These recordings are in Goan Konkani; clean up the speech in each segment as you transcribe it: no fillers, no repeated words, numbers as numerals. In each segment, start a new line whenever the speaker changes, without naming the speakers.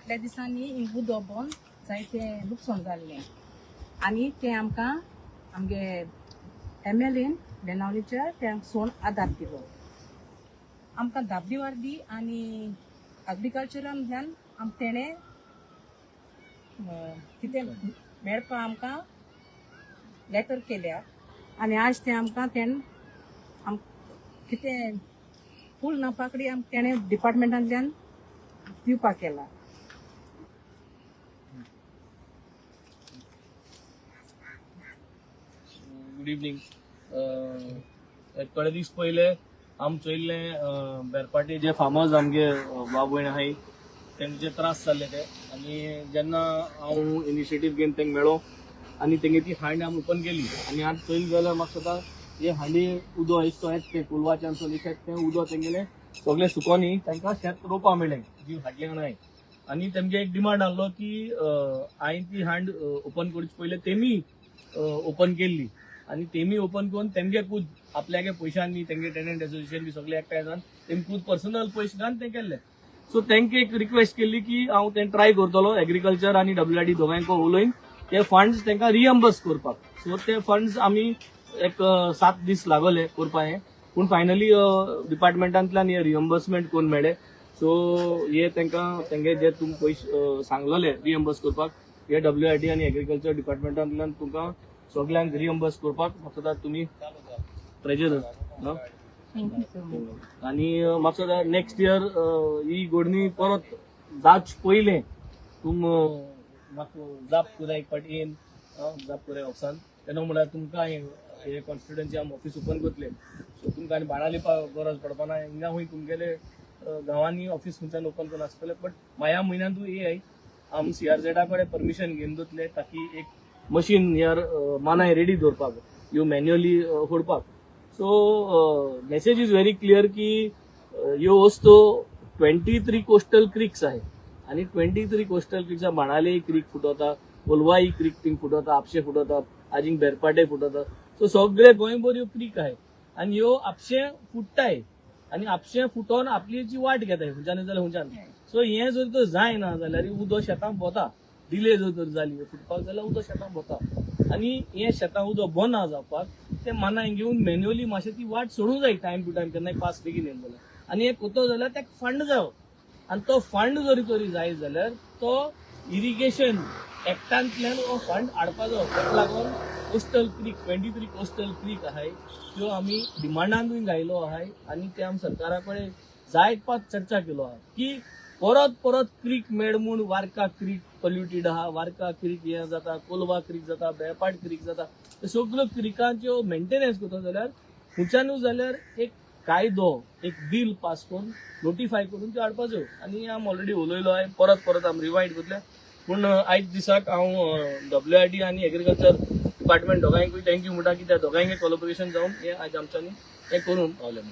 फाटल्या दिसांनी उदक बंद जायते लुकसाण जाल्लें आनी तें आमकां आमगे एमएलएन बेनावलीच्या ते सोण आदार दिलो. आमकां धाबडी वार्दी आनी एग्रीकल्चरांतल्यान तेणें कितें मेळपा आमकां लेटर केल्या आनी आज तें आमकां तेणें कितें फूल ना पाकडी तेणें डिपार्टमेंटांतल्यान दिवपाक केला.
Good evening. थोडे दीस पयले आम चोयल्ले बेरपाटे जे फार्मर्स आमगे बाब भयण आहाय तेंचे त्रास जाल्ले ते आनी जेन्ना हांव इनिशिएटीव घेवन तेंका मेळो आनी तेंगे ती हांड आमी ओपन केली आनी आतां चोयली जाल्यार म्हाका दिसता हे हांडी उदक आयज तो येता तें कोलवाच्यान शेत तें उदक तेंगेलें सगळें सुकोनी तांकां शेत रोवपा मेळ्ळें जी हाडलें आहाय. आनी तेमगे एक डिमांड आहलो की हांवें ती हांड ओपन करचे पयलें तेमी ओपन केल्ली आनी तेमी ओपन करून तेमगे खूद आपल्यागे पयशांनी तेंगे टेनंट एसोसिएशन बी सगळे एकठांय जावन तेमी खूद पर्सनल पयशे घालून तें केल्लें. सो तेंके एक रिक्वेस्ट केल्ली की हांव तें ट्राय करतलो एग्रीकल्चर आनी डब्ल्यूआरडी दोगांयको उलोवन ते फंड्स तेंकां रिएम्बर्स करपाक. सो ते फंड्स आमी एक 7 दीस लागले करपाक हें, पूण फायनली डिपार्टमेंटांतल्यान हे रिएम्बर्समेंट करून मेळ्ळे. सो हे तेंकां तेंगे जे तुमी पयशे सांगलेले रिएम्बर्स करपाक हे डब्ल्यूआरडी आनी एग्रीकल्चर डिपार्टमेंटांतल्यान तुमकां सगल्यांक रिएम्बर्स करपाक म्हाका तुमी ट्रेजरर. आनी म्हाका नेक्स्ट इयर ही गोडणी परत जाच पयलें तुम म्हाका जाप कोराय एक फावट येन जाप कोराय ऑफिसान तेन्ना म्हळ्यार तुमकां हे कॉन्स्टिट्युएन्सी आमी ऑफिस ओपन करतले. सो तुमकां आनी बाणाली गरज पडपा ना, हिंगा खूंय तुमगेले गांवांनी ऑफिस खंयच्यान ओपन करून आसतले. बट माया म्हयन्यांतूय येय आम सीआरझेडा कडेन परमिशन घेवन दवरतले ताकी एक मशीन here मानाय रेडी दवरपाक ह्यो manually फोडपाक. So message is very clear की ह्यो वस्तू 23 कोस्टल क्रिक्स आहे आनी 23 कोस्टल क्रिक्स बाणाले क्रीक फुटवता, कोलवाई क्रीक थिंग फुटवता, आपशे फुटवता, आजीक बेरपाटे फुटवता. सो सगळे गोंयभर ह्यो क्रीक आहे आनी ह्यो आपशे फुट्टाय आनी आपशे फुटोवन आपली जी वाट घेताय खंयच्यान जाल्यार खंयच्यान. सो हें जर तर जायना जाल्यार उदक शेतां भोंवता, डिले जर तर जाली फुटपाक जाल्यार उदक शेतां भोंवता आनी हें शेतां उदक बंद जावपाक ते मानाय घेवन मॅन्युअली मातशें ती वाट सोडूंक जाय टायम टू टायम केन्नाय पास बेगीन येयलो जाल्यार. आनी हें करतो जाल्यार ताका फंड जायो आनी तो फंड जरी तरी जाय जाल्यार तो इरिगेशन एक्टांतल्यान हो फंड हाडपा जायो. ताका लागून कोस्टल क्रीक 23 कोस्टल क्रीक आहाय त्यो आमी डिमांडानूय घायलो आहाय आनी ते आमी सरकारा कडेन जायत पात चर्चा केलो आहा की परत परत क्रीक मेड म्हूण वार्का क्रीक पॉल्युटेड आहा, वार्का क्रीक हें जाता, कोलवा क्रीक जाता, बेळपाट क्रीक जाता, सगल्यो क्रिकांच्यो मेंटेनन्स करता जाल्यार खंयच्यानूय जाल्यार एक कायदो एक बील पास करून नोटिफाय करून त्यो हाडपाच्यो. आनी आमी ऑलरेडी उलयलो आहाय, परत परत आमी रिवायंड करतले. पूण आयज दिसाक हांव डब्ल्यूआरडी आनी एग्रीकल्चर डिपार्टमेंट दोगांयकूय thank you म्हणटा की त्या दोगांयकूय कोलॉबरेशन जावन हें आयज आमच्यांनी हें करूंक पावलें.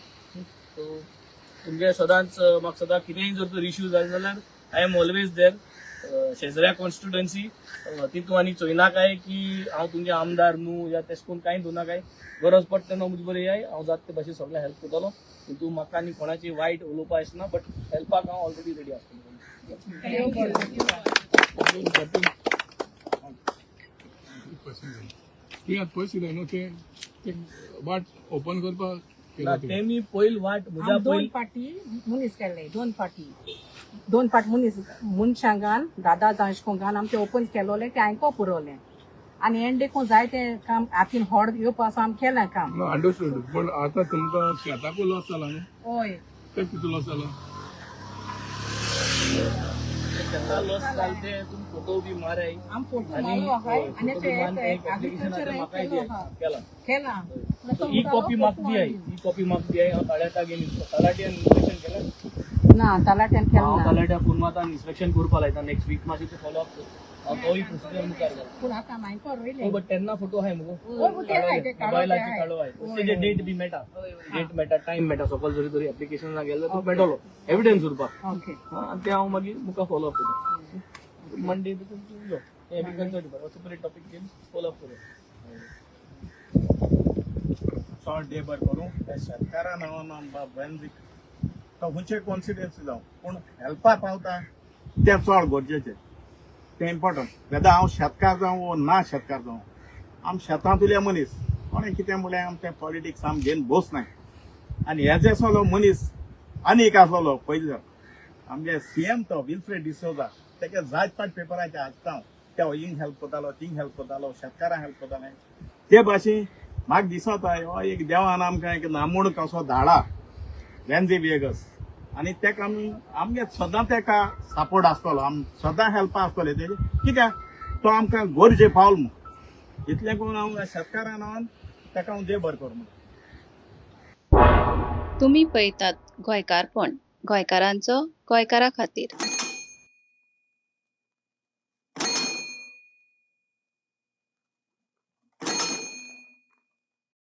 सो तुमगे सदांच म्हाका सदां कितेंय जर तर इश्यू जाले जाल्यार I am always there. शेजऱ्या कॉन्स्टिट्युएन्सी तितून आनी चोयनाकाय की हांव तुमगे आमदार न्हू या तेश कोन कांय दोनाकाय, गरज पडटा तेन्ना म्हजे बरें येयाय, हांव जाता ते भाशेन सगळें हेल्प करतलो. तितून म्हाका आनी कोणाची वायट उलोवपा आसना, बट हेल्पाक हांव ऑलरेडी रेडी आसतलो.
तुवें आतां पयशे दिले न्हू ते वाट ओपन करपाक
ना तेमी पयल वाट म्हज्या
दोन
पयल
पाटी मनीस केल्ले, दोन पाटी मनीस मनशांगान दादा जावं अशें कोण घालून आमचें ओपन केलोलें तें हांवें पुरवलें आनी एंड देखून जाय तें काम हातीन होड येवपा आसा आमी केलें काम.
ना अंडरस्टूड, पण आतां तुमकां शेताकूय लॉस जाला न्हू?
हय.
ते कितलो लॉस जाला?
शेतां लॉस जाले ते तुमी फोटो बी माराय.
आम फोटो मारलो आहाय आनी
फोटो बी मारून
ते
एक एप्लिकेशन
एग्रीकल्चर
म्हाकाय
केलो आहा
केला
केला.
ही कॉपी म्हाका दियाय, ही कॉपी म्हाका दियाय. हांव तलाट्या घेवन तलाट्यान इन्स्पेक्शन केलें
ना तलाट्यान केलें
हांव
ना.
तलाट्या फोन मारता आनी इन्स्पेक्शन करपा लायता नेक्स्ट वीक मातशें ते फॉलो अप कर. हांव तोय प्रोसिजर मुखार घालता.
पूण आतां हांवें रोयलें.
बट तेन्ना फोटो आहाय मुगो
हय, ते आहाय, ते काडो, ते
मोबायलाचेर
आहाय.
काडो आहाय. तेजे डेट बी मेळटा, डेट मेळटा, टायम मेळटा. सपोज जरी तरी एप्लिकेशन गेल्यार तुका मेळटलो एविडन्स उरपाक.
ओके.
आनी ते हांव मागीर मुखार फॉलो अप करता. मंडे तुमचो यो एग्रीकल्चर डिपार्टमेंट सेपरेट टॉपीक घेवन फॉलो अप करूया.
चड लेबर करूं त्या शेतकारा नांवान बाब वेंजीक तो खंयचे कॉन्सिडेन्सी जावं पूण हेल्पा पावता. तें चड गरजेचें, तें इम्पोर्टंट. वेदर हांव शेतकार जावं वो ना शेतकार जावं, आम शेतांतुले मनीस कोणें कितें म्हणलें आम तें पॉलिटिक्स आम घेवन बोस नाय. आनी हेजे आसलो मनीस आनी एक आसलो पयलीं आमगे सीएम तो विल्फ्रेड डिसोजा, तेका जायत पाट पेपराचे हाडटा हांव, ते हिंग हेल्प करतालो, थिंग हेल्प करतालो, शेतकारांक हेल्प करताले. ते भाशेन म्हाका दिसता हो एक देवान आमकां एक नामूण कसो धाडा वेन्झी विएगस, आनी तेका आमी आमगे सदां तेका सपोर्ट आसतलो, आम सदां हेल्पा आसतले तेजे, कित्याक तो आमकां गरजे पावल म्हूण. इतलें करून हांव शेतकारां नांवान तेका हांव देव बरें करूं म्हणटा.
तुमी पळयतात गोंयकारपण, गोंयकारांचो गोंयकारा खातीर.